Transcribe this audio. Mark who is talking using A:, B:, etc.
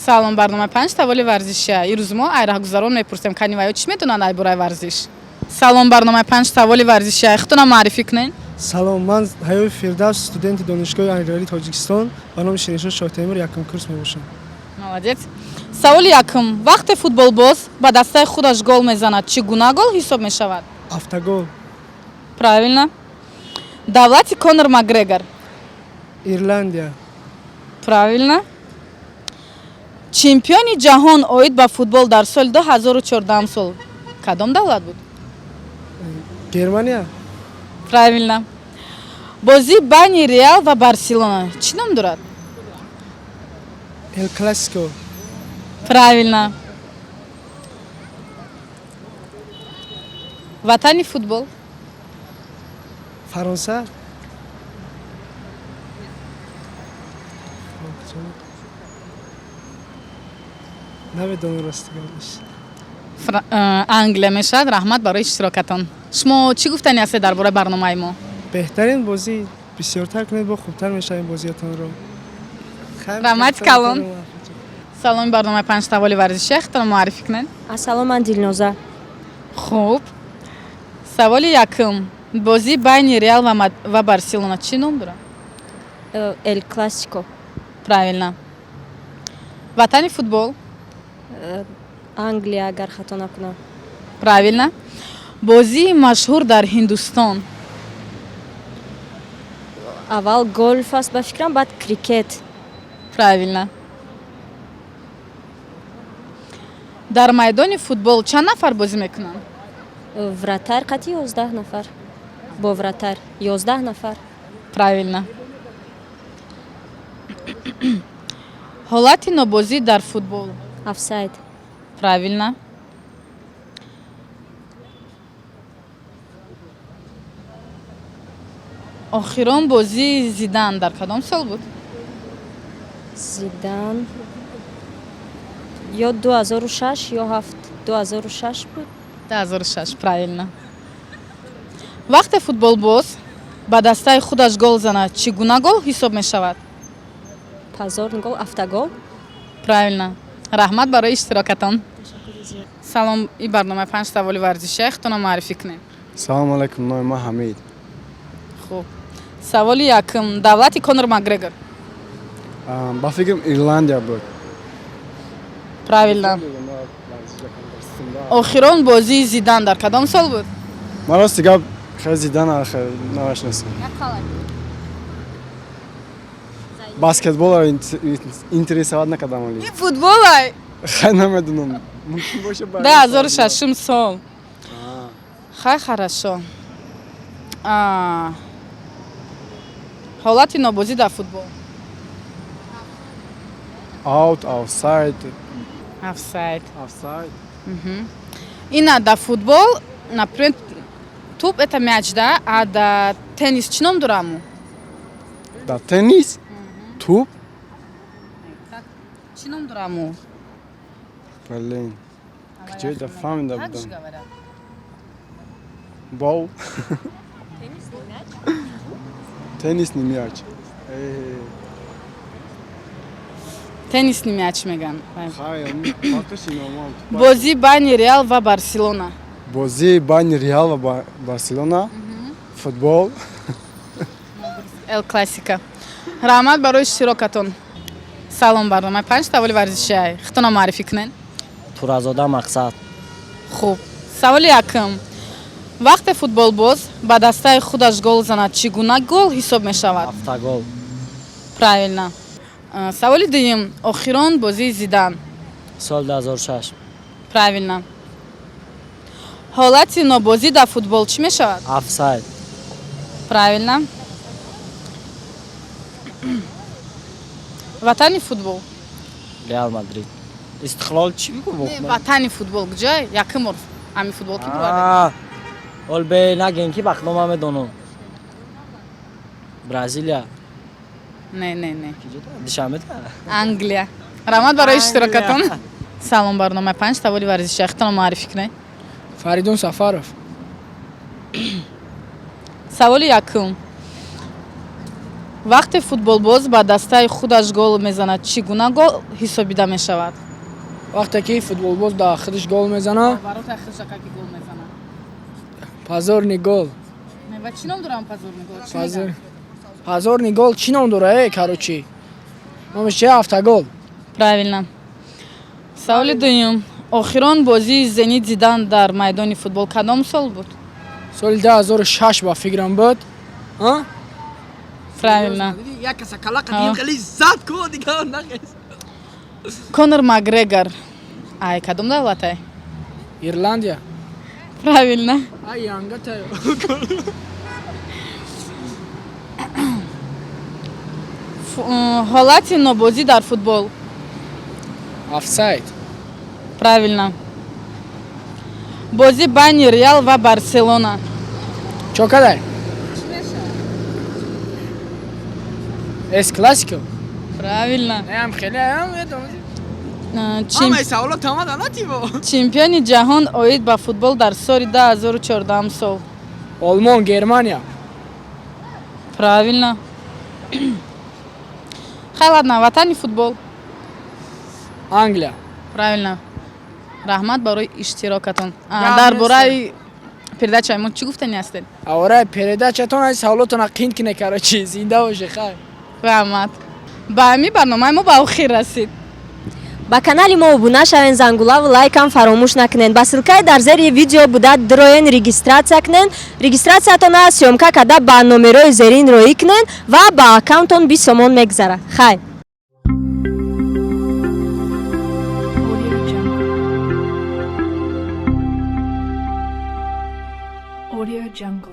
A: Салом, барномаи панҷ саволи варзишия. Ирӯз мо ай раҳгузарон мепурсем, кани ваё чӣ медонанд ай бораи варзиш. Салом, барномаи панҷ саволи варзишия. Худтона муаррифӣ кунед.
B: Салом, ман Ҳаёи Фирдавс, студенти Донишгоҳи аграрии Тоҷикистон ба номи Шириншоҳ Шоҳтемур, якум курс мебошам.
A: Молодец. Саволи якум: вақте футболбоз ба дастаи худаш гол мезанад, чӣ гуна гол ҳисоб мешавад?
B: Автогол.
A: Правильно. Давлати Конор Макгрегор?
B: Ирландия.
A: Правильно. Чемпиони ҷаҳон оид ба футбол дар соли 2014 сол кадом давлат буд?
B: Германия.
A: Правильно. Бозии байни Реал ва Барселона чӣ ном дорад?
B: Эл Классико.
A: Правильно. Ватани футбол?
B: Фаронса. Намедонам, рости гапаш.
A: Англия мешавад. Раҳмат барои иштирокатон. Шумо чӣ гуфтани ҳастед дар бораи барномаи мо?
B: Беҳтарин бозӣ, бисёртар кунед, бо хубтар мешавем бозиятонро.
A: Раҳмати калон. Саломи, барномаи панҷ саволи варзишия. Худтонро муаррифӣ кунед.
C: Ассалом, ман Дилноза.
A: Хуб, саволи якум: бозии байни Реал ва Барселона чӣ ном дорад?
C: Эл Классико.
A: Правильно. Ватани футбол?
C: Англия, агар хато накунам.
A: Правильно. Бозии машҳур дар Ҳиндустон?
C: Аввал голф аст, ба фикрам, баъд крикет.
A: Правильно. Дар майдони футбол чанд нафар бозӣ мекунанд?
C: Вратарь қати 11 нафар, бо вратарь 11 нафар.
A: Правильно. Ҳолати нобозӣ дар футбол?
C: Офсайд.
A: Правильно. Охирон бозии Зидан дар кадом сол буд?
C: Зидан ё 2006, ё 7, 2006 буд.
A: 2006, правильно. Вақте футболбоз ба дастаи худаш гол занад, чӣ гуна гол ҳисоб мешавад?
C: Позорный гол, автогол.
A: Правильно. Раҳмат барои иштирокатон. Салом, и барномаи панҷ саволи варзишия. Худтонро муаррифӣ кунед.
D: Салому алайкум, номи ман Ҳамид.
A: Хуб, саволи якум: давлати Конор Макгрегор?
D: Ба фикрам, Ирландия буд.
A: Правильно. Охирон бозии Зидан дар кадом сол буд?
D: Ман, рости гап, хеле Зидана хеле намешиносам. Баскетболро интересовать накардам али.
A: Футболай.
D: Хай, намедонам, мумкин боша.
A: 2006-ум сол. Хай, хорошо. Ҳолати нобозӣ дар футбол?
D: Аут, офсайд.
A: Офсайд.
D: Офсайд.
A: Ина, дар футбол, например, туп — это мяч, да, а дар теннис чӣ ном дораму?
D: Дар теннис туп?
A: Чӣ ном дораму?
D: Блин, куҷоида фаҳмида будам. Бол, теннисный мяч.
A: Теннисный мяч меган.
D: Хай, фарқиш иномам.
A: Бозии байни Реал ва Барселона?
D: Бозии байни Реал ва Барселона, футбол.
A: Эл Классика. Раҳмат барои иштирокатон. Салом, барномаи панҷ саволи варзишиай. Худтонро муаррифӣ кунед.
E: Туразода Мақсад.
A: Хуб, саволи якум: вақте футболбоз ба дастаи худаш гол занад, чӣ гуна гол ҳисоб мешавад?
E: Автогол.
A: Правильно. Саволи дуюм: охирон бозии Зидан?
E: Соли 2006.
A: Правильно. Ҳолати нобозӣ дар футбол чӣ мешавад?
E: Офсайд.
A: Правильно. Ватани футбол?
E: Реал Мадрид, Истиқлол, чӣ бигӯ?
A: Не, ватани футбол куҷое? Якум бор ҳами футбол ки боварда?
E: Ол бе нагем ки бахто ман медонам, Бразилия.
A: Не, не, не.
E: Душанбе.
A: Англия. Раҳмат барои иштирокатон. Салом, барномаи панҷ саволи варзишия. Худтонро муаррифӣ кунед.
F: Фаридун Сафаров.
A: Саволи якум. Вақте футболбоз ба дастаи худаш гол мезанад, чӣ гуна гол ҳисобида мешавад?
F: Вақте ки футболбоз дар худаш гол мезана,
A: Варотаи худашака ки гол мезанад.
F: Позорный гол.
A: Ва чӣ ном дорам позорный гол? Чӣ
F: Позор.
A: мегӯянд?
F: Позорный гол чӣ ном дора, короче? Номаш чи? Автогол.
A: Правильно. Саволи дуюм. Охирон бозии Зенит Зидан дар майдони футбол кадом сол буд?
F: Соли 2006 ба фикрам буд. А?
A: Правильно.
F: Як каса калақа
A: А.
F: хеле зад ку дигар нахес.
A: Конор Макгрегор ай кадом давлатай?
F: Ирландия.
A: Правильно.
F: Ай янга таю.
A: Ҳолати нобозӣ дар футбол?
F: Офсайд.
A: Правильно. Бозӣ байни Реал ва Барселона.
F: Чо кадай? Эс Классико.
A: Правильно.
F: Ам хеле ам медонам. Саволо тамада нативо.
A: Чемпиони ҷаҳон оид ба футбол дар соли 2014 сол?
F: Олмон, Германия.
A: Правильно. Хай, ладно, ватани футбол?
F: Англия.
A: Правильно. Раҳмат барои иштирокатон.
F: Гап
A: Дар
F: нест.
A: бораи передачаи мо чӣ гуфтани ҳастед?
F: Авора передачатон ай саволотона қинд кине, короче, зинда боше, хай.
A: Раҳмат. Ба ҳамин барномаи мо ба охир расид.
C: Ба канали мо обуна шавен, зангулаву лайкам фаромӯш накунен. Ба ссылкаи дар зери видео буда дроен, регистрация кунен. Регистратсиятона съёмка карда ба номерои зерин роӣ кунен ва ба аккаунтон 20 сомон мегзара. Хайр.
G: Audio Jungle. Audio Jungle.